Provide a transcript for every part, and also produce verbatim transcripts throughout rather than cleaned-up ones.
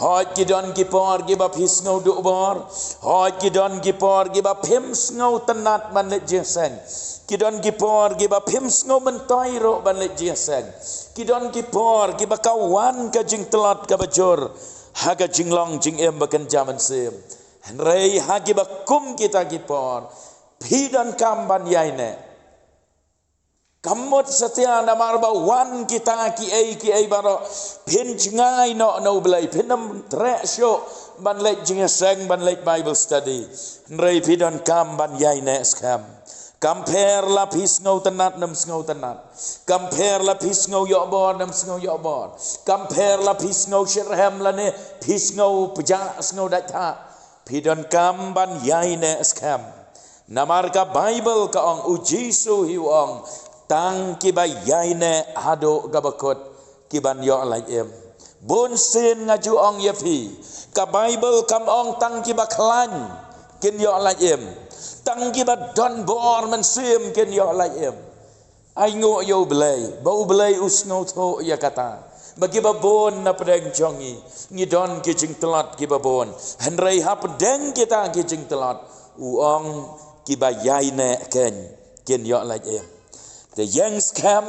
Hooid, ki don ki por kiba phi sngew duh bor. Hooid, ki don ki por kiba phim sngew tynnad ban leit jingïaseng. Ki don ki por kiba phim sngew myntoi ruh ban leit jingïaseng. Ki don ki por kiba ka wan ka jingtlot kaba jur ha ka jinglong jingim ba kynja mynsiem. Hynrei ha kiba kum kita ki por, phi donkam ban ïaineh. Kam mut satia namar ba wan kita kiei kiei baroh, phin jngai noh na U Blei, phin ym treh shuh ban leit jingïaseng, ban leit Bible study. Hynrei phi donkam ban ïaineh skhem. Kam pher la phi sngew tynnad ne ym sngew tynnad. Kam pher la phi sngew ïoh bor ne ym sngew ïoh bor. Kam pher la phi sngew shitrhem lane phi sngew pjah, sngew dait thah. Phi donkam ban ïaineh skhem. Namar ka Baibl ka ong, U Jisu hi u ong, tang kiba ïaineh haduh kaba kut ki ban ïoh lait im. Bun sien nga ju ong ïa phi, ka Baibl kam ong tang kiba khlaiñ kin ïoh lait im. Tang kiba don bor mynsiem kin ïoh lait im. Ai nguh ïa U Blei, ba U Blei u sngewthuh ïa kata. Ba kiba bun na pdeng jong ngi, ngi don ki jingtlot kiba bun. Hynrei hapdeng kita ki jingtlot, u ong kiba ïaineh kein kin ïoh lait im. Te ïeng skhem,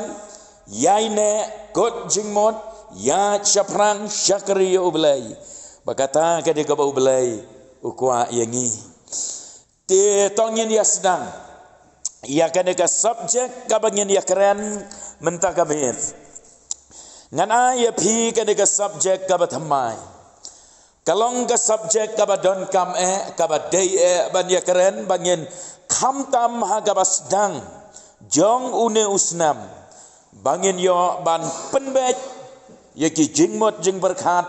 ïaineh, kut jingmut, ïaid shaphrang shakri ïa U Blei. Ba kata ka dei kaba U Blei u kwah ïa ngi. Te to ngin ïa sdang ïa kane ka subject kaba ngin ïa kren mynta ka miet. Ngan ai ïa phi kane ka subject kaba thymmai. Ka long ka subject kaba donkam eh, kaba dei eh ban ïa kren, ba ngin khamtam ha kaba sdang jong une u snem. Ba ngin ïoh ban pynbeit ïa ki jingmut jingpyrkhat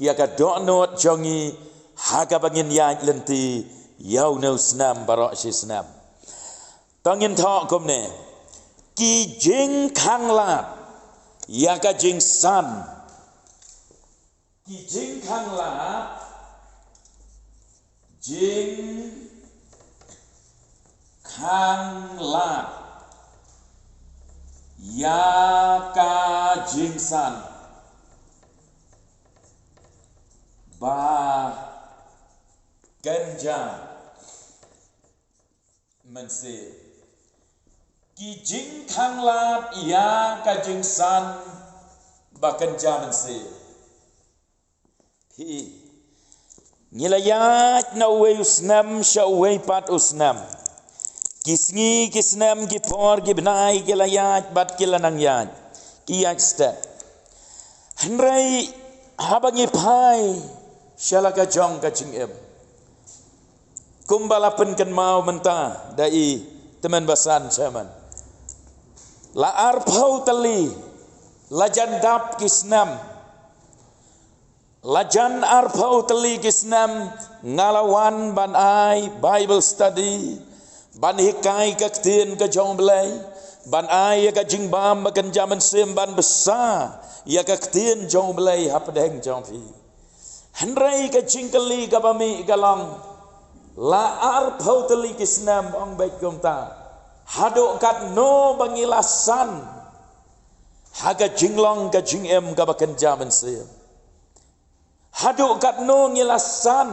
ïa ka dohnud jong ngi ha kaba ngin ïaid lynti ïa une u snem baroh shi snem. To ngin thoh kumne. Ki jingkhanglad ïa ka jingsan. Ki jingkhanglad, jingkhanglad ïa ka jingsan ba kynja mynsiem. Ki jingkhanglad ïa ka jingsan ba kynja mynsiem. Phi, ngi la ïaid na uwei u snem sha uwei pat u snem. Ki sngi, ki snem, ki por, ki bnai, ki la ïaid bad ki la nang ïaid. Ki ïaid step. Hynrei haba ngi phai sha la ka jong ka jingim, kumba la pynkynmaw mynta da i tymmen basan chairman, la arphew tylli, la jan dap ki snem, la jan arphew tylli ki snem nga la wan ban ai Bible study, ban hikai ka ktien ka jong U Blei, ban ai ïa ka jingbam ba kynja mynsiem, ban bsa ïa ka ktien jong U Blei hapdeng jong phi. Hynrei ka jingkylli kaba mih ka long, la arphew tylli ki snem, ong beit kumta, haduh katno ba ngi la san ha ka jinglong ka jingim kaba kynja mynsiem? Haduh katno ngi la san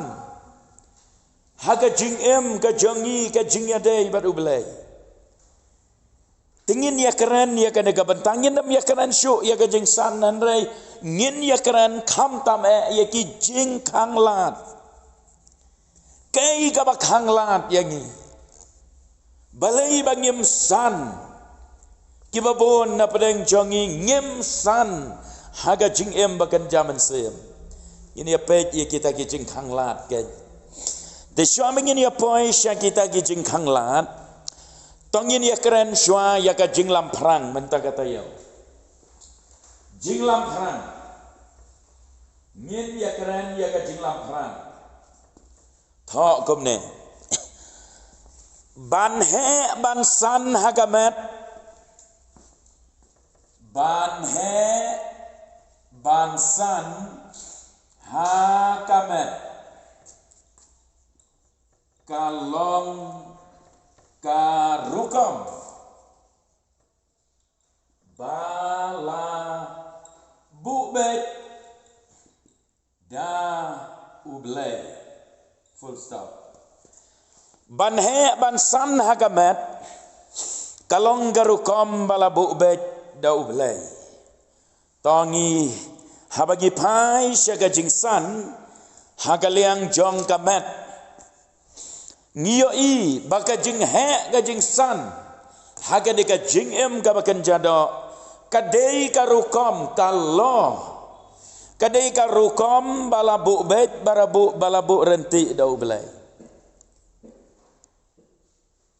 ha ka jingim ka jong ngi, ka jingïadei bad U Blei? Te ngin ïa kren ïa kane ka bynta, ngin ym ïa kren shuh ïa ka jingsan, hynrei ngin ïa kren khamtam eh ïa ki jingkhanglad. Kaei kaba khanglad ïa ngi? Balei ba ngim san? Kiba bun na pdeng jong ngi ngim san ha ka jingim ba kynja mynsiem. Ngin ïa peit ïa kita ki jingkhanglad, keiñ. Te shuwa ba ngin ïa poi sha kita ki jingkhanglad, to ngin ïa kren shuwa ïa ka jinglamphrang mynta ka taïew. Jinglamphrang. Ngin ïa kren ïa ka jinglamphrang. Thoh kumne. Ban heh ban san ha ka met. Ban heh ban san ha ka met ka long ka rukom ba la buh beit da U Blei. Full stop. Ban heh ban san ha ka met ka long ka rukom ba la buh beit da U Blei. To ngi haba ngi phai sha ka jingsan ha ka liang jong ka met, ngi ïohi ba ka jingheh ka jingsan ha ka dei ka jingim kaba kynja doh ka dei ka rukom ka law, ka dei ka rukom ba la buh beit, ba la buh, ba la buh ryntih da U Blei.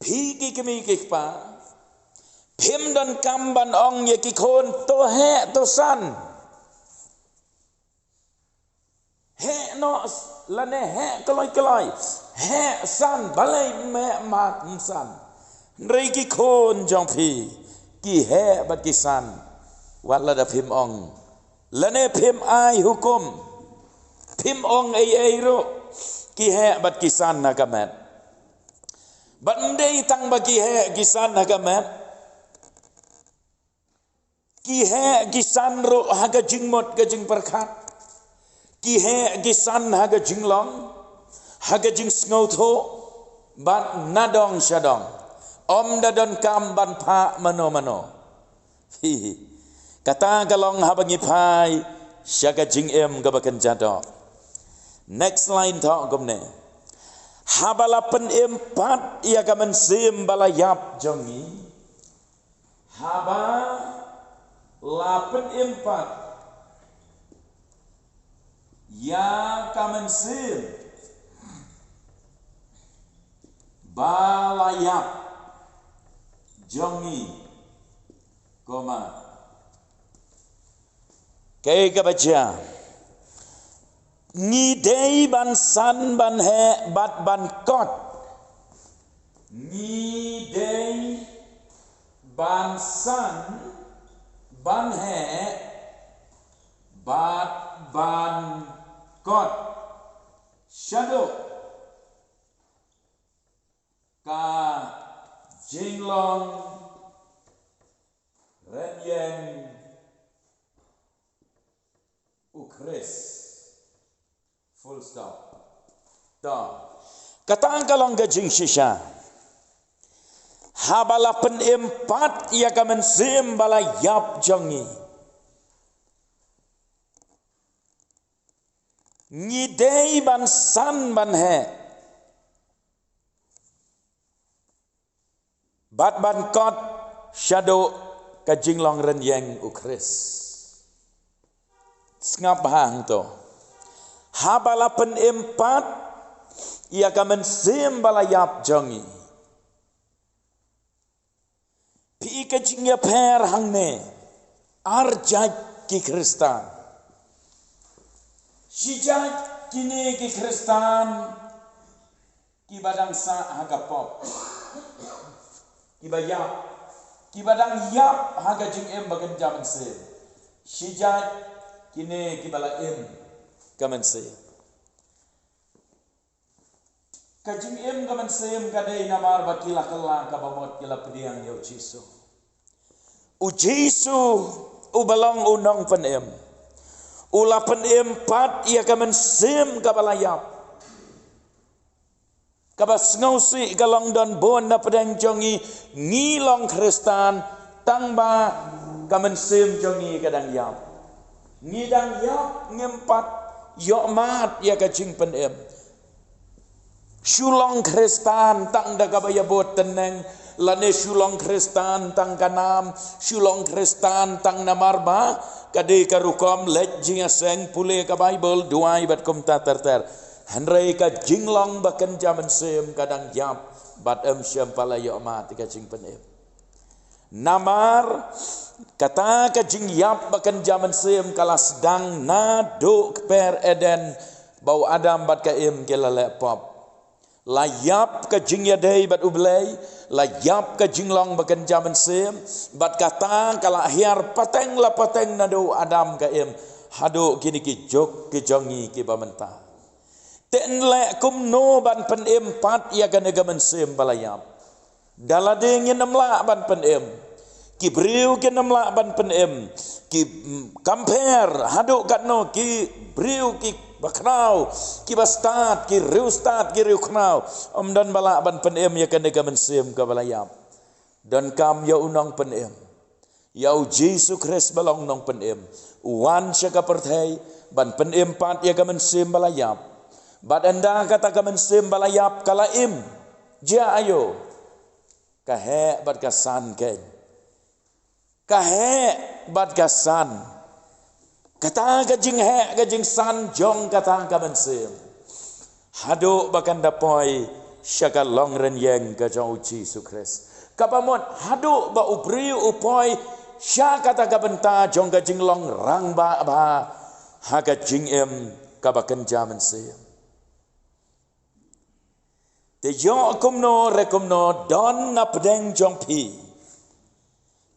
Phi ki kmie ki kpa, phim donkam ban ong ïa ki khun to heh to san. Heh noh lane heh kloi kloi, heh san, balei meh mat san. Hynrei ki khun jong phi ki heh bad ki san. Wat lada phim ong lane phim ai hukum, phim ong ei ei ruh, ki heh bad ki san ha ka met. Bad ym dei tang ba ki heh ki san ha ka met, ki heh ki san ruh ha ka jingmut ka jingpyrkhat. Ki heh ki san ha ka jinglong, ha ka jingsngewthuh, bad nadong shadong. Ym da donkam ban phah mano mano. Hi hi. Kata ka long haba ngi phai sha ka jingim kaba kynja doh. Next line thoh kumne. Haba la pynim pat ïa ka mynsiem ba la ïap jong ngi. Haba la pynim pat ïa ka mynsiem ba la ïap jong ngi. Koma. Kaei kaba jia? Ngi dei ban san ban heh bad ban kot. Ngi dei ban san ban heh bad ban kot. Shaduh ka jinglong rynïeng u Khrist. Full stop. To. Kata ka long ka jingshisha. Haba la pynim pat ïa ka mynsiem ba la ïap jong ngi. Ngi dei ban san ban heh bad ban kot shaduh ka jinglong rynïeng u Khrist. Sngap bha hangto. Haba la pynim pat ïa ka mynsiem ba la ïap jong ngi. Phi ka jingïapher hangne, ar jait ki Khristan. Shi jait kine ki Khristan kiba dang sah ha ka pop, kiba ïap, kiba dang ïap ha ka jingim ba kynja mynsiem. Shi jait kine kiba la im ka mynsiem. Ka jingim ka mynsiem ka dei namar ba ki la kylla kaba mut, ki la pdiang ïa u Jisu. U Jisu uba long u nongpynim, u la pynim pat ïa ka mynsiem kaba la ïap. Kaba sngewsih ka long don bun na pdeng jong ngi, ngi long Khristan tang ba ka mynsiem jong ngi ka dang ïap. Ngi dang ïap, ngim pat ïoh mad ïa ka jingpynim. Shu long Khristan tang da kaba ïabud tneng, lane shu long Khristan tang ka nam, shu long Khristan tang namar ba ka dei ka rukom leit jingïaseng, pule ka Baibl, duwai bad kumta ter ter. Hynrei ka jinglong ba kynja mynsiem ka dang ïap bad ym shym pat la ïoh mad ïa ka jingpynim. Namar kata ka jingïap ba kynja mynsiem ka la sdang naduh kper Eden, ba u Adam bad ka Im ki la leh pop. La ïap ka jingïadei bad U Blei, la ïap ka jinglong ba kynja mynsiem, bad kata ka la hiar pateng la pateng naduh u Adam ka Im haduh kine ki juk ki jong ngi kiba mynta. Te yn leh kumno ban pynim pat ïa kane ka mynsiem ba la ïap? Da lade ngin ym lah ban pynim, Ki briew kin ym lah ban pynim, ki, mm, kam pher haduh katno, ki briew kiba khraw, kiba stad, ki riewstad, ki riewkhraw, ym don ba lah ban pynim ïa kane ka mynsiem kaba la ïap. Donkam ïa u nongpynim, ïa u Jisu Khrist ba long nongpynim, u wan sha ka pyrthei ban pynim pat ïa ka mynsiem ba la ïap. Bad ynda kata ka mynsiem ba la ïap ka la im, jia aïu? Ka heh bad ka san keiñ. Ka heh bad ka san. Kata ka jingheh ka jingsan jong kata ka mynsiem, haduh ba kan da poi sha ka longrynïeng ka jong u Jisu Khrist. Kaba mut haduh ba u briew u poi sha kata ka bynta jong ka jinglong rangbah bha ha ka jingim kaba kynja mynsiem. Te ïoh kumno re kumno, don na pdeng jong phi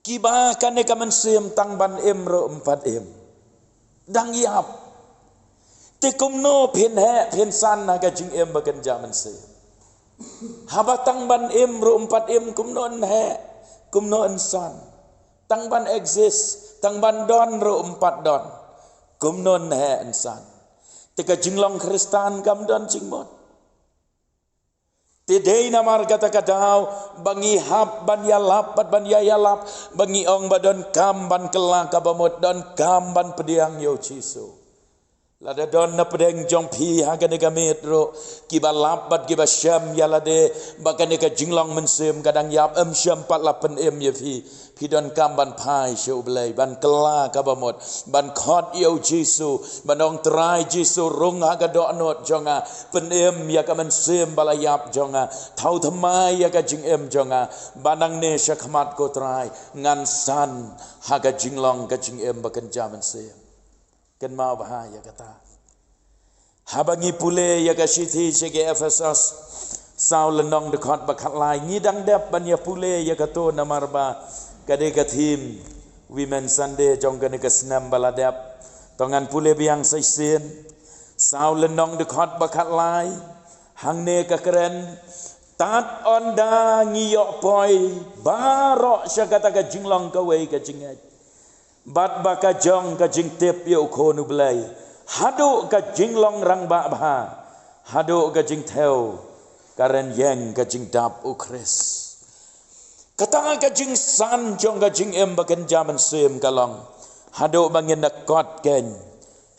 kiba kane ka mynsiem tang ban im ruh ym pat im, dang ïap. Te kumno phin heh phin san ha ka jingim ba kynja mynsiem? Haba tang ban im ruh ym pat im, kumno yn heh, kumno yn san? Tang ban exist, tang ban don ruh ym pat don, kumno yn heh yn san? Te ka jinglong Khristan kam don jingmut. Te dei namar kata ka daw ba ngi hap ban ïalap bad ban ïaïalap, ba ngi ong ba donkam ban kylla kaba mut, donkam ban pdiang ïa u Jisu. Lada don na pdeng jong phi ha kane ka miet ruh kiba lap bad kiba shem ïa lade ba kane ka jinglong mynsiem ka dang ïap, ym shym pat la pynim ïa phi, phi donkam ban phai sha U Blei, ban kylla kaba mut, ban khot ïa u Jisu, ban ong, Trai Jisu, rung ha ka dohnud jong nga, pynim ïa ka mynsiem ba la ïap jong nga, thaw thymmai ïa ka jingim jong nga, ba nangne sha khmat ko Trai ngan san ha ka jinglong ka jingim ba kynja mynsiem. Kynmaw bha ïa kata. Haba ngi pule ïa ka shithi sha ki Ephesos saw lynnong dkhot ba khatlai, ngi dang dep ban ïa pule ïa kato namar ba ka dei ka theme Women Sunday jong kane ka snem ba la dep. To ngan pule biang sa shisien. Saw lynnong dkhot ba khatlai, hangne ka kren, tad ynda ngi ïoh poi baroh sha kata ka jinglong kawei ka jingngeit, bad ba ka jong ka jingtip ïa U Khun U Blei, haduh ka jinglong rangbah bha, haduh ka jingthew ka rynïeng ka jingdap U Khrist. Kata ka jingsan jong ka jingim ba kynja mynsiem ka long haduh ba ngin da kot keiñ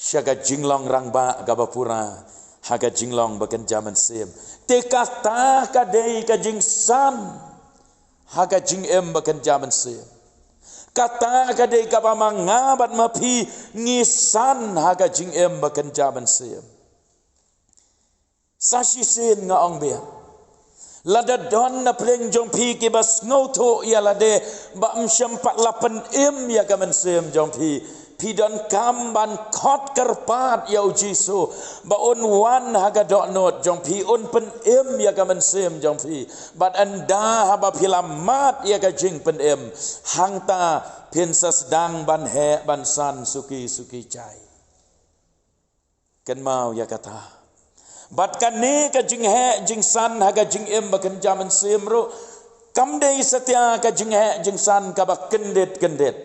sha ka jinglong rangbah kaba pura ha ka jinglong ba kynja mynsiem. Te kata ka dei ka jingsan ha ka jingim ba kynja mynsiem. Kata ka dei kaba ma nga bad ma phi ngi san ha ka jingim ba kynja mynsiem. Sa shisien nga ong biang, lada don na pdeng jong phi kiba sngewthuh ïa lade ba ym shym pat la pynim ïa ka mynsiem jong phi, phi donkam ban khot kyrpad ïa U Jisu ba un wan ha ka dohnud jong phi, un pynim ïa ka mynsiem jong phi. Bad ynda haba phi la mad ïa ka jingpynim, hangta phin sa sdang ban heh ban san suki suki jai. Kynmaw ïa kata. Bad kane ka jingheh jingsan ha ka jingim ba kynja mynsiem ruh kam dei satia ka jingheh jingsan kaba kyndit kyndit.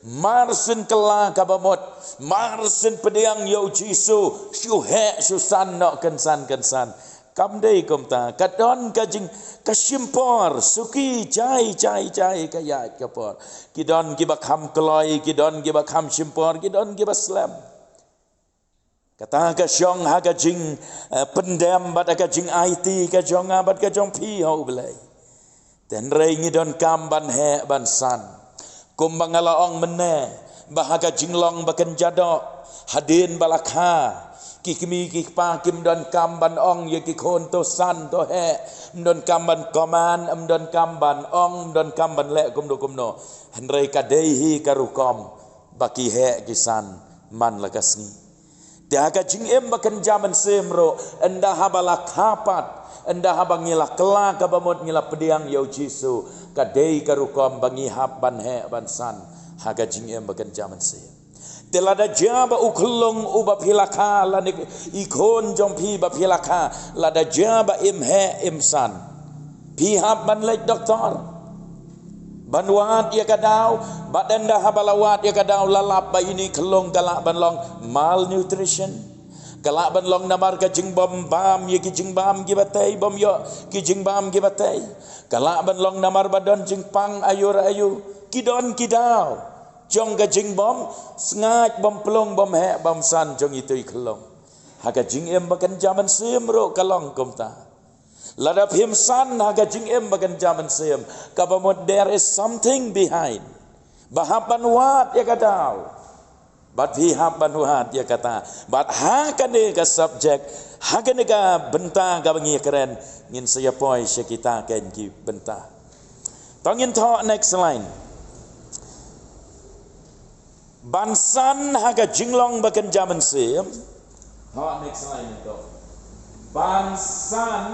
Mar syn kylla kaba mut, mar syn pdiang ïa U Jisu, shu heh shu san noh kynsan kynsan. Kam dei kumta, ka don ka jing, ka shim por, suki jai jai jai ka ïaid ka por. Ki don kiba kham kloi, ki don kiba kham shim por, ki don kiba slem. Kata ka shong ha ka jing, eh, pyndem bad ha ka jingaiti ka jong nga bad ka jong phi ha U Blei. Hynrei ngi donkam ban heh ban san. Kumba nga la ong mynne ba ha ka jinglong ba kynja doh, hadien ba la kha, ki kmie ki kpa kim donkam ban ong ïa ki khun to san to heh, ym donkam ban command, ym donkam ban ong, ym donkam ban leh kumno kumno. Hynrei ka dei hi ka rukom ba ki heh ki san man la ka sngi. Te ha ka jingim ba kynja mynsiem ruh, ynda haba la kha pat, ynda haba ngi la kylla kaba mut, ngi la pdiang ïa U Jisu, ka dei ka rukom ba ngi hap ban heh ban san ha ka jingim ba kynja mynsiem. Te lada jia ba u khyllung uba phi la kha lane i khun jong phi ba phi la kha, lada jia ba im heh im san, phi hap ban leit doktor. Ban wad ïa ka daw, bad ynda haba la wad ïa ka daw la lap ba ine i khyllung ka lah ban long malnutrition. Ka lah ban long namar ka jingbym bam ïa ki jingbam kiba tei, bym ïoh ki jingbam kiba tei. Ka lah ban long namar ba don jingpang aïu re aïu. Ki don ki daw jong ka jingbym sngaid, bym plung, bym heh, bym san jong itu i khyllung. Ha ka jingim ba kynja mynsiem ruh ka long kumta. Lada phim san ha ka jingim ba kynja mynsiem, kaba mut there is something behind. Ba hap ban wad ïa ka daw. Bad phi hap ban wad ïa kata. Bad ha kane ka subject, ha kane ka bynta kaba ngi ïa kren, ngin sa ïa poi sha kita kein ki bynta. To ngin thoh next line. Ban san ha ka jinglong ba kynja mynsiem. Thoh next line to. Ban san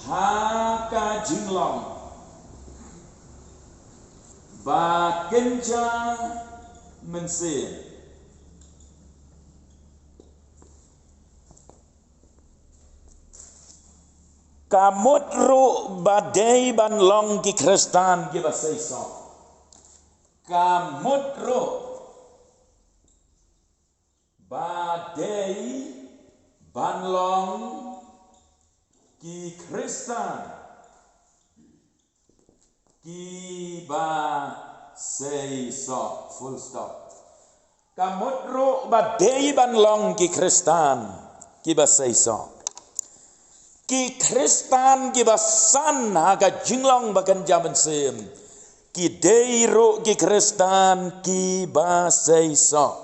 ha ka jinglong ba kynja mynsiem. Ka mut ruh ba dei ban long ki Khristan kiba seisoh. Ka mut ruh ba dei ban long ki Khristan kiba seisoh. Full stop. Ka mut ruh ba dei ban long ki Khristan kiba seisoh. Ki Khristan kiba san ha ka jinglong ba kynja mynsiem, ki dei ruh ki Khristan kiba seisoh.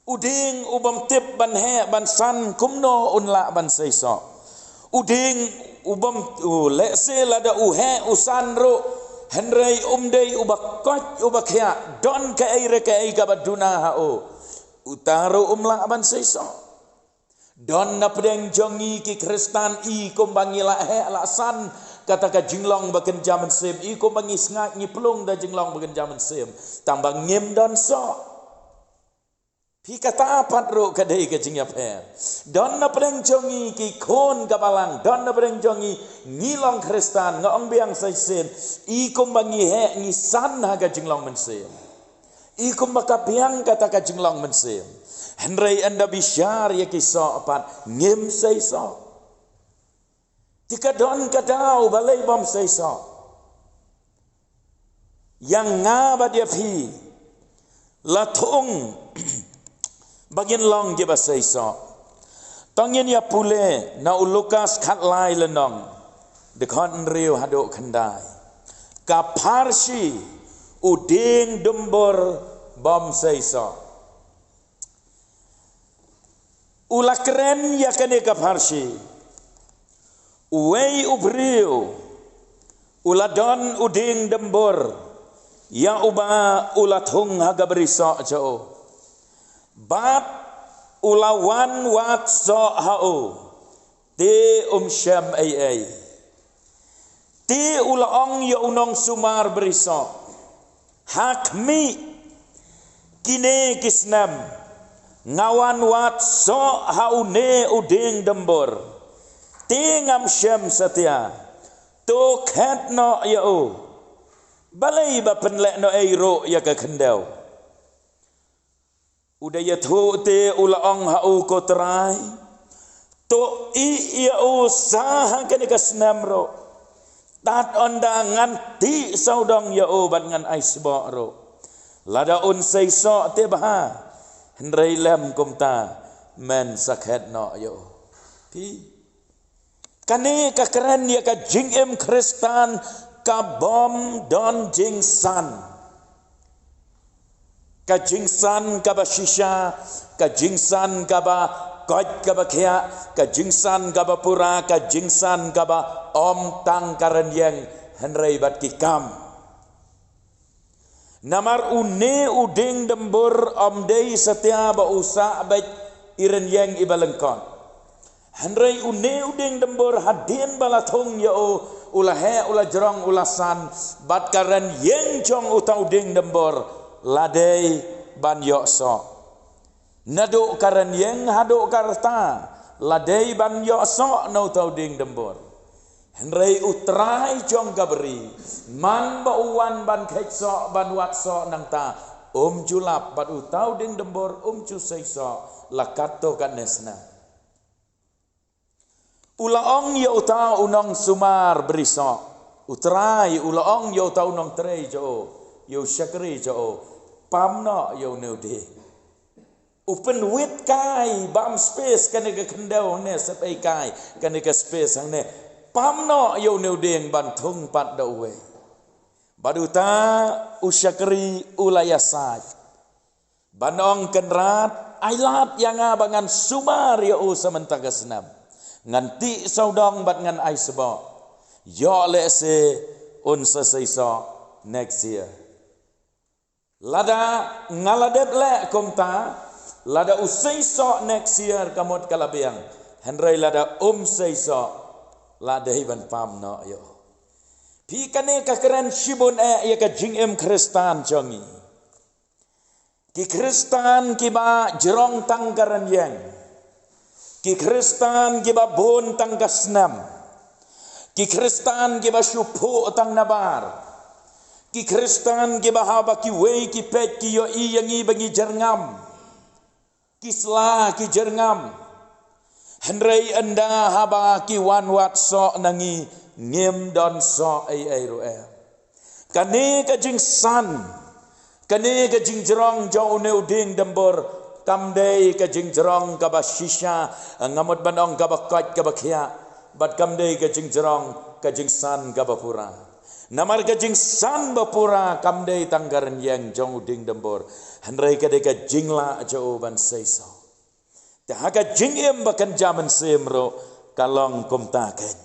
U dieng u bym tip ban heh ban san, kumno un lah ban seisoh? U dieng u bym, u lehse lada u heh u san ruh, hynrei um dei uba koit uba khiah, don kaei re kaei kaba duna ha u, uta ruh um lah ban seisoh. Don na pdeng jong ngi ki Khristan, i kumba ngi la heh la san kata ka jinglong ba kynja mynsiem, i kumba ngi sngaid ngi plung da jinglong ba kynja mynsiem, tangba ngim don soh. Phi, kata pat ruh ka dei ka jingïapher. Don na pdeng jong ngi ki khun ka balang, don na pdeng jong ngi, ngi long Khristan, nga ong biang sa shisien, i kumba ngi heh ngi san ha ka jinglong mynsiem, i kumba ka biang kata ka jinglong mynsiem, hynrei ynda bishar ïa ki soh pat ngim seisoh. Te ka don ka daw balei bym seisoh? Ïa nga bad ïa phi la thung ba ngin long kiba seisoh. To ngin ïa pule na u Lukas khatlai lynnong, dkhot hynriew haduh khyndai. Ka pharshi u dieng dymbur bym seisoh. U la kren ïa kane ka pharshi. Uwei u briew u la don u dieng dymbur, ïa uba u la thung ha ka bri soh jong u. Bad u la wan wad soh ha u, te um shem ei ei. Te u la ong ïa u nongsumar bri soh, ha khmih, kine ki snem nga wan wad soh ha une u dieng dymbur, te ngam shem satia. To khet noh ïa u. Balei ba pynleh noh ei ruh ïa ka khyndew? U da ïathuh te u la ong ha u, ko Trai, to ïeh ïa u sa ha kane ka snem ruh. Tad ynda ngan tih sawdong ïa u bad ngan ai sboh ruh. Lada un seisoh te bha, hynrei lym kumta, men sa khet noh ïa u. Phi, kane ka kren ïa ka jingim Khristan ka bym don jingsan. Ka jingsan kaba shisha, ka jingsan kaba koit kaba khiah, ka jingsan kaba pura, ka jingsan kaba ym tang ka rynïeng, hynrei bad ki kam. Namar une u dieng dymbur ym dei satia ba u sah beit i rynïeng iba lyngkot. Hynrei une u dieng dymbur hadien ba la thung ïa u, u la heh, u la jrong, u la san, bad ka rynïeng jong uta u dieng dymbur la dei ban ïoh soh. Naduh ka rynïeng haduh ka rta la dei ban ïoh soh na uta u dieng dymbur. Hynrei u trai jong ka bri, man ba u wan ban kheit soh, ban wad soh nangta, um ju lap, bad uta u dieng dymbur um ju sei soh la katto katne snem. U la ong ïa uta u nongsumar bri soh, u trai u la ong ïa uta u nongtrei jong u, ïa u shakri jong u, pam noh ïa une u dieng. U pynwit kai, bam space kane ka khyndew hangne, sep ei kai kane ka space hangne. Pam noh ïa une u dieng ban thung pat da uwei. Bad uta u shakri u la ïasaid ban ong, Kynrad, ai lad ïa nga ba ngan sumar ïa u sa mynta ka snem. Ngan tih sawdong bad ngan ai sboh. Ïoh lehse un sa sei soh next year. Lada nga la dep leh kumta, lada u sei soh next year ka mut ka la biang. Hynrei lada um sei soh, la dei ban pam noh ïa u. Phi, kane ka kren shibun eh ïa ka jingim Khristan jong ngi. Ki Khristan kiba jrong tang ka rynïeng. Ki Khristan kiba bun tang ka snem. Ki Khristan kiba shu phuh tang nabar. Ki Khristan kiba haba kiwei ki peit ki ïohi ïa ngi ba ngi jyrngam. Ki sla ki jyrngam. Hynrei ynda haba ki wan wad soh na ngi, ngim don soh ei ei ruh eh. Kane ka jingsan, kane ka jingjrong jong une u dieng dymbur, kam dei ka jingjrong kaba shisha, nga mut ban ong kaba koit kaba khiah, bad kam dei ka jingjrong, ka jingsan kaba pura. Namar ka jingsan ba pura kam dei tang ka rynïeng jong u dieng dymbur, hynrei ka dei ka jinglah jong u ban sei soh. Te ha ka jingim ba kynja mynsiem ruh ka long kumta keiñ.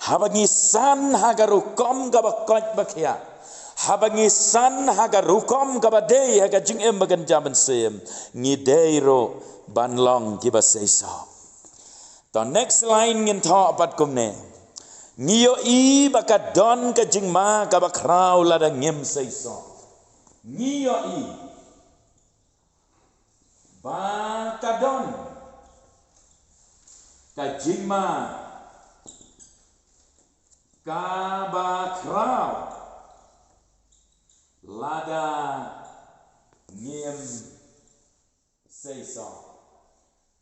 Haba ngi san ha ka rukom kaba koit ba khiah, haba ngi san ha ka rukom kaba dei ha ka jingim ba kynja mynsiem, ngi dei ruh ban long kiba sei soh. To next line ngin thoh pat kumne. Ngi ïohi ba ka don ka jingma kaba khraw lada ngim sei soh. Ngi ïohi ba ka don ka jingma kaba khraw lada ngim sei soh.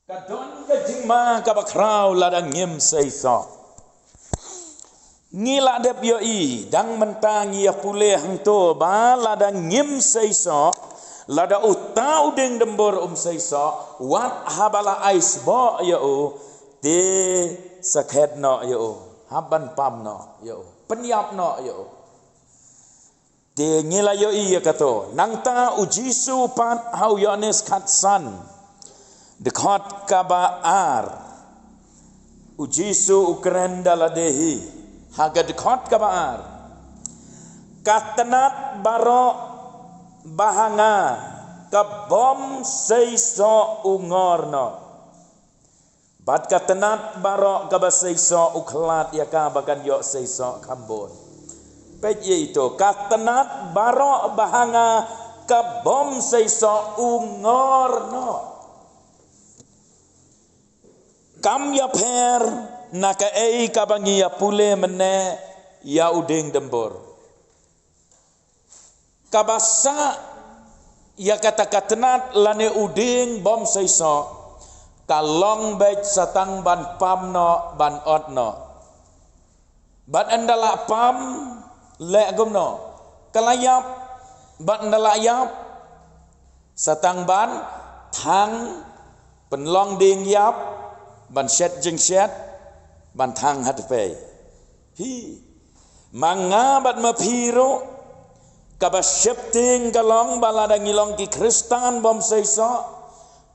Ka don ka jingma kaba khraw lada ngim sei soh. Ngi la dep ïohi, dang mynta ngi ïa pule hangto ba lada ngim sei soh, lada uta u dieng dymbur um sei soh, wat haba la ai sboh ïa u, te sa khet noh ïa u, hap ban pam noh ïa u, pynïap noh ïa u. Te ngi la ïohi ïa kato. Nangta u Jisu pat ha u Ïoannis khatsan, dkhot kaba ar. U Jisu u kren da lade hi ha ka dkhot kaba ar. Ka tnat baroh ba ha nga ka bym sei soh u ngor noh. Bad ka tnat baroh kaba sei soh u khlad ïa ka ba kan ïoh sei soh kham bun. Peit ïa ito, ka tnat baroh ba ha nga ka bym sei soh u ngor noh. Kam ïapher na kaei kaba ngi ïa pule mynne ïa u dieng dymbur. Kaba sah ïa kata ka tnat lane u dieng bym sei soh, ka long beit sa tang ban pam noh, ban ot noh. Bad ynda la pam, leh kumno? Ka la ïap. Bad ynda la ïap, sa tang ban thang, pynlong dieng ïap, ban shet jingshet, ban thang ha tpei. Phi, ma nga bad ma phi ruh, kaba sheptieng ka long ba lada ngi long ki Khristan bym sei soh,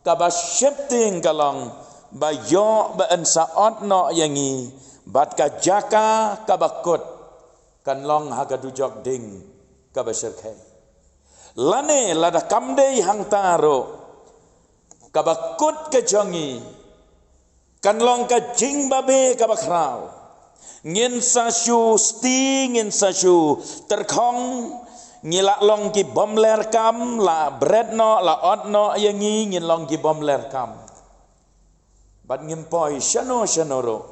kaba sheptieng ka long ba ïoh ba yn sa ot noh ïa ngi, bad ka jaka kaba kut kan long ha ka dujok dieng kaba shyrkhei. Lane lada kam dei hangta ruh, kaba kut ka jong ngi kan long ka jingbabe kaba khraw. Ngin sa shu sti, ngin sa shu tyrkhong, ngi lah long ki bym ler kam, lah bret noh, lah ot noh ïa ngi, ngin long ki bym ler kam. Bad ngim poi shano shano ruh.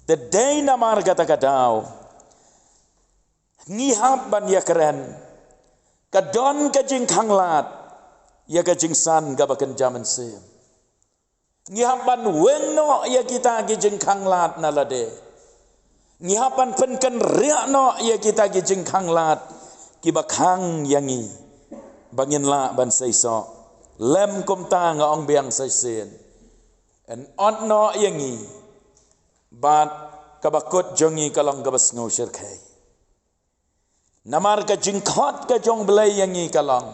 Te dei namar kata ka daw ngi hap ban ïakren, ka don ka jingkhanglad ïa ka jingsan kaba kynja mynsiem. Ngi hap ban weng noh ïa kita ki jingkhanglad na lade. Ngi hap ban pynkynriah noh ïa kita ki jingkhanglad kiba khang ïa ngi ba ngin lah ban seisoh. Lem kumta nga ong biang sa shisien, yn ot noh ïa ngi bad kaba kut jong ngi ka long kaba sngewshyrkhei. Namar ka jingkhot ka jong U Blei ïa ngi ka long,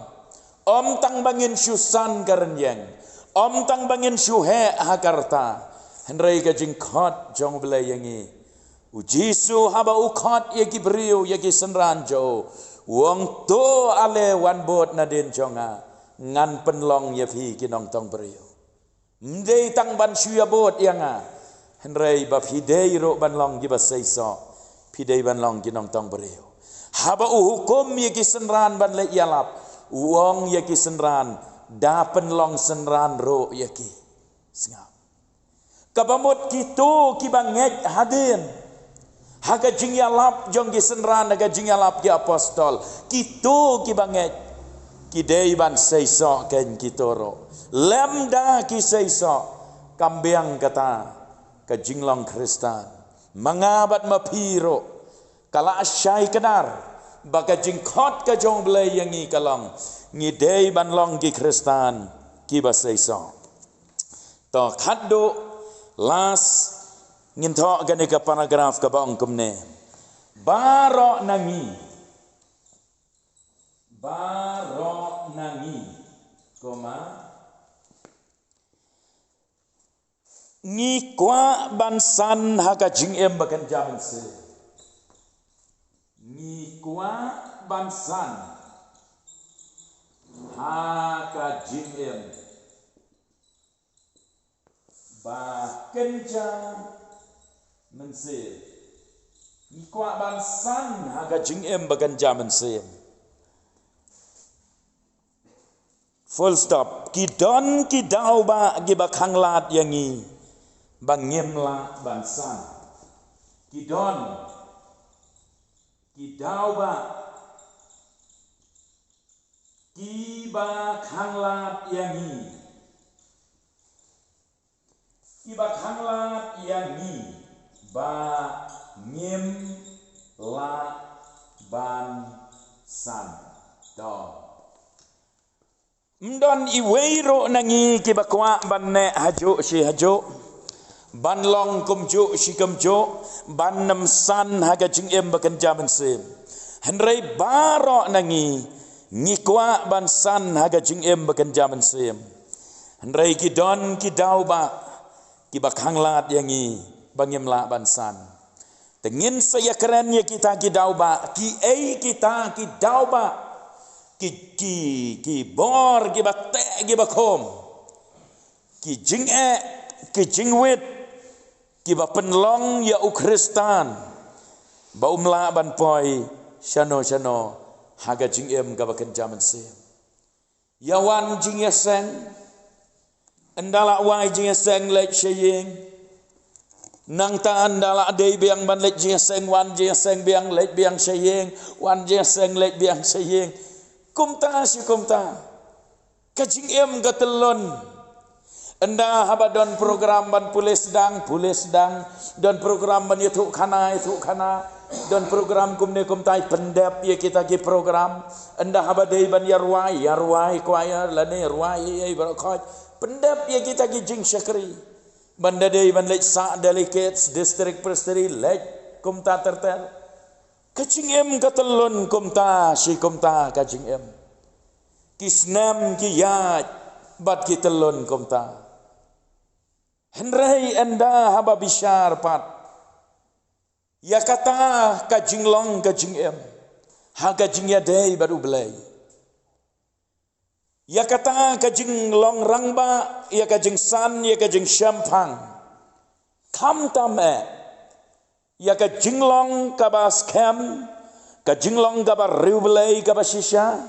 ym tang ba ngin shu san ka rynïeng, ym tang ba ngin shu heh ha ka rta, hynrei ka jingkhot jong U Blei ïa ngi. U Jisu haba u khot ïa ki briew, ïa ki synran jong u, u ong, to ale wan bud nadien jong nga, ngan pynlong ïa phi ki nongtong briew. Ym dei tang ban shu ïa bud ïa nga, hynrei ba phi dei ruh ban long kiba seisoh, phi dei ban long ki nongtong briew. Haba u hukum ïa ki synran ban leit ïalap, u ong ïa ki synran, da pynlong synran ruh ïa ki. Sngap. Kaba mut kito kiba ngeit hadien ha ka jingïalap jong ki synran, ha ka jingïalap ki apostol, kito kiba ngeit ki dei ban seisoh kein kito ruh. Lymda ki seisoh, kam biang kata ka jinglong Khristan. Ma nga bad ma phi ruh, ka la shai kdar ba ka jingkhot ka jong U Blei ïa ngi ka long, ngi dei ban long ki Khristan kiba seisoh. To, khatduh, last, ngin thoh kane ka paragraph kaba ong kumne. Baroh na ngi. Baroh na ngi. Koma. Ngi kwah ban san ha ka jingim ba kynja mynsiem. Ngi kwah ban san ha ka jingim ba kynja mynsiem. Ngi kwah ban san ha ka jingim ba kynja mynsiem. Full stop. Ki don ki daw ba kiba khanglad ïa ngi ba ngim lah ban san. Ki don ki daw ba kiba khanglad ïa ngi. Kiba khanglad ïa ngi ba ngim lah ban san. To. Ym don iwei ruh na ngi kiba kwah ban neh hajuh shi hajuh, ban long kumjuh shi kumjuh, ban ym san ha ka jingim ba kynja mynsiem. Hynrei baroh na ngi, ngi kwah ban san ha ka jingim ba kynja mynsiem. Hynrei ki don ki daw ba kiba khanglad ïa ngi ba ngim lah ban san. Te ngin sa ïakren ïa kita ki daw ba, kiei kita ki daw ba, ki, ki, ki bor kiba teh kiba khum, ki jingeh, ki jingwit, kiba pynlong ïa u Khristan ba um lah ban poi shano shano ha ka jingim kaba kynja mynsiem. Ïa wan jingïaseng. Ynda la wai jingïaseng leit sha ïing. Nangta ynda la dei biang ban leit jingïaseng, wan jingïaseng biang, leit biang sha ïing, wan jingïaseng, leit biang sha ïing. Kumta shi kumta. Ka jingim ka tyllun. Ynda haba don program ban pule sdang, pule sdang. Don program ban ïathuh khana, ïathuh khana. Don program kumne kumtai, pyndep ïa kita ki program. Ynda haba dei ban ïarwai, ïarwai choir lane ïarwai ïa, ïa baroh khoit. Pyndep ïa kita ki jingshakri. Ban da dei ban leit sah delegates, district presbytery, leit kumta ter ter. Ka jingim ka tyllun kumta shi kumta ka jingim. Ki snem ki ïaid bad ki tyllun kumta. Hynrei ynda haba bishar pat ïa kata ka jinglong ka jingim ha ka jingïadei bad U Blei, ïa kata ka jinglong rangbah, ïa ka jingsan, ïa ka jingshemphang, khamtam eh ïa ka jinglong kaba skhem, ka jinglong kaba riewblei, kaba shisha.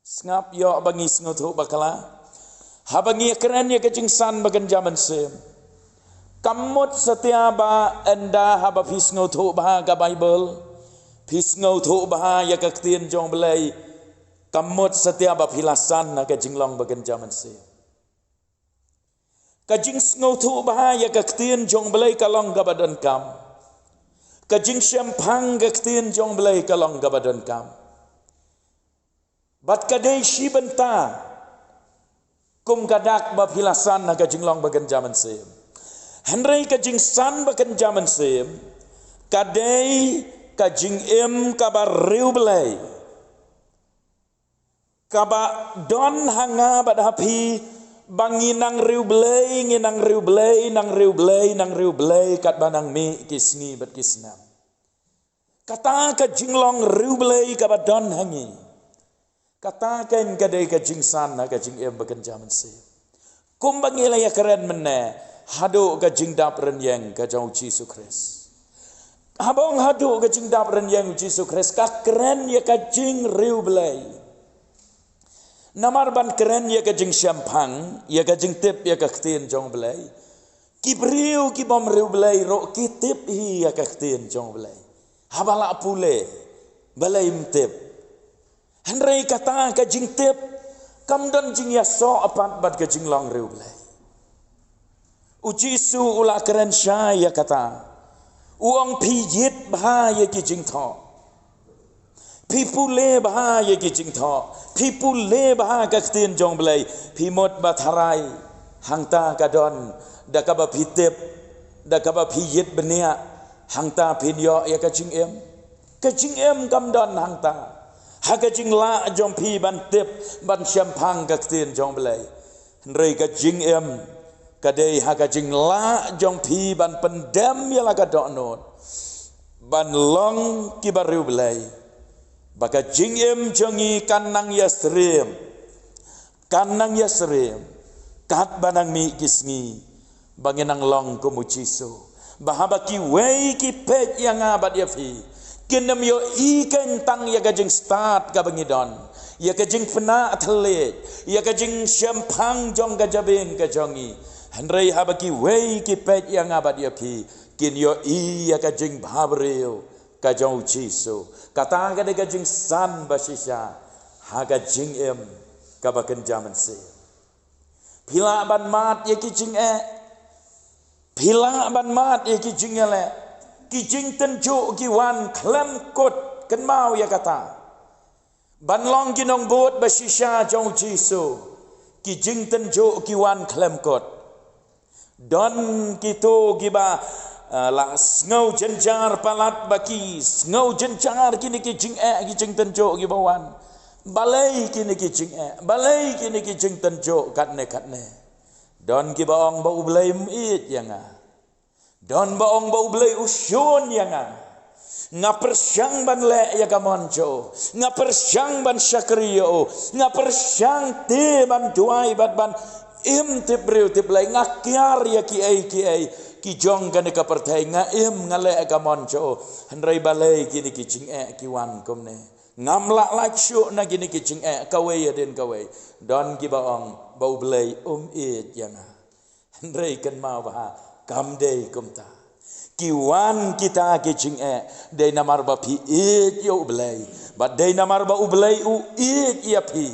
Sngap ïoh ba ngi sngewthuh bakla. Haba ngi ïakren ïa ka jingsan ba kynja mynsiem, Kam mut satia ba ynda haba phi sngewthuh bha ka Baibl, phi sngewthuh bha ïa ka ktien jong U Blei, kam mut satia ba phi la san ha ka jinglong ba kynja mynsiem. Ka jingsngewthuh bha ïa ka ktien jong U Blei ka long kaba donkam. Ka jingshemphang ka ktien jong U Blei ka long kaba donkam. Bad ka dei shi bynta kum ka dak ba phi la san ha ka jinglong ba kynja mynsiem. Hynrei ka jingsan ba kynja mynsiem ka dei ka jingim kaba riewblei, kaba don ha nga bad ha phi, ba ngi nang riewblei, ngi nang riewblei, nang riewblei, nang riewblei katba nang mih ki sngi bad ki snem. Kata ka jinglong riewblei kaba don ha ngi, kata kein ka dei ka jingsan ha ka jingim ba kynja mynsiem. Kumba ngi la ïakren mynne, haduh ka jingdap rynïeng ka jong U Jisu Khrist. Haba ong haduh ka jingdap rynïeng U Jisu Khrist, ka kren ïa ka jingriewblei. Namar ban kren ïa ka jingshemphang, ïa ka jingtip ïa ka ktien jong U Blei, ki briew ki bym riewblei ruh ki tip hi ïa ka ktien jong U Blei. Haba la pule, balei ym tip? Hynrei kata ka jingtip kam don jingïasoh pat bad ka jinglong riewblei. U Jisu u la kren shai ïa kata. U ong, phi ïit bha ïa ki jingthoh. Phi pule bha ïa ki jingthoh. Phi pule bha ka ktien jong U Blei. Phi mut ba tharai hangta ka don, da kaba phi tip, da kaba phi ïit bniah, hangta phin ïoh ïa ka jingim. Ka jingim kam don hangta ha ka jinglah jong phi ban tip, ban shemphang ka ktien jong U Blei. Hynrei ka jingim ka dei ha ka jinglah jong phi ban pyndem ïa la ka dohnud, ban long kiba riewblei, ba ka jingim jong ngi kan nang ïasyriem, kan nang ïasyriem katba nang mih ki sngi, ba ngin nang long kum U Jisu. Ba haba kiwei ki peit ïa nga bad ïa phi, kin ym ïohi kein tang ïa ka jingstad kaba ngi don, ïa ka jingpynah thylliej, ïa ka jingshemphang jong ka jabieng ka jong ngi. Hynrei haba kiwei ki peit ïa nga bad ïa phi, kin ïohi ïa ka jingbhabriew ka jong U Jisu. Kata ka dei ka jingsan ba shisha ha ka jingim kaba kynja mynsiem. Phi lah ban mad ïa ki jingeh. Phi lah ban mad ïa ki jingeh leh. Ki jingtynjuh ki wan khlem kut, kynmaw ïa kata. Ban long ki nongbud ba shisha jong U Jisu, ki jingtynjuh ki wan khlem kut. Don kito kiba, ah, la sngew jynjar palat ba ki sngew jynjar kine ki jingeh, ki jingtynjuh kiba wan. Balei kine ki jingeh? Balei kine ki jingtynjuh katne katne? Don kiba ong ba U Blei um ïeit ïa nga. Don ba ong ba U Blei u shun ïa nga. Nga pyrshang ban leh ïa ka mon jong u. Nga pyrshang ban shakri ïa u. Nga pyrshang te ban duwai bad ban im tip briew tip Blei. Nga kiar ïa kiei kiei ki jong kane ka pyrthei. Nga im, nga leh ïa ka mon jong u. Hynrei balei kine ki jingeh ki wan kumne? Ngam lah lait shuh na kine ki jingeh, kawei hadien kawei. Don kiba ong ba U Blei um ïeit ïa nga. Hynrei kynmaw bha, kam dei kumta. Ki wan kita ki jingeh dei namar ba phi ïeit ïa U Blei, bad dei namar ba U Blei u ïeit ïa phi,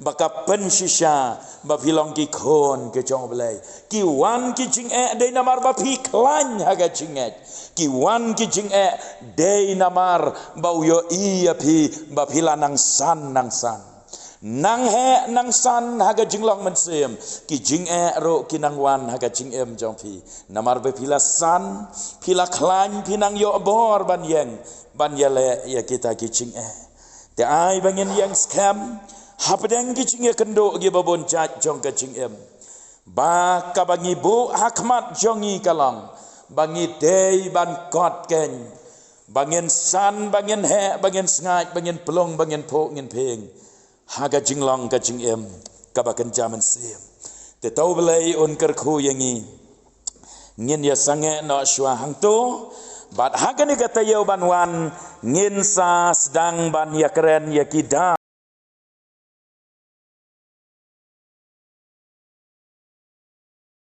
ba ka pynshisha ba phi long ki khun ki jong U Blei. Ki wan ki jingeh dei namar ba phi khlaiñ ha ka jingngeit. Ki wan ki jingeh dei namar ba u ïohi ïa phi ba phi la nang san nang san. Nang heh nang san ha ka jinglong mynsiem, ki jingeh ruh ki nang wan ha ka jingim jong phi. Namar ba phi la san, phi la khlaiñ, phi nang ïoh bor ban ïeng, ban ïaleh ïa kita ki jingeh. Te ai ba ngin ïeng skhem hapdeng ki jingïakynduh kiba bun jait jong ka jingim, ba kaba ngi buh ha khmat jong ngi ka long ba ngi dei ban kot keiñ, ba ngin san, ba ngin heh, ba ngin sngaid, ba ngin plung, ba ngin phuh, ngin phieng ha ka jinglong ka jingim kaba kynja mynsiem. Te to U Blei un kyrkhu ïa ngi. Ngin ïa sangeh noh shuwa hangto, bad ha kane ka taïew ban wan ngin sa sdang ban ïakren ïa ki da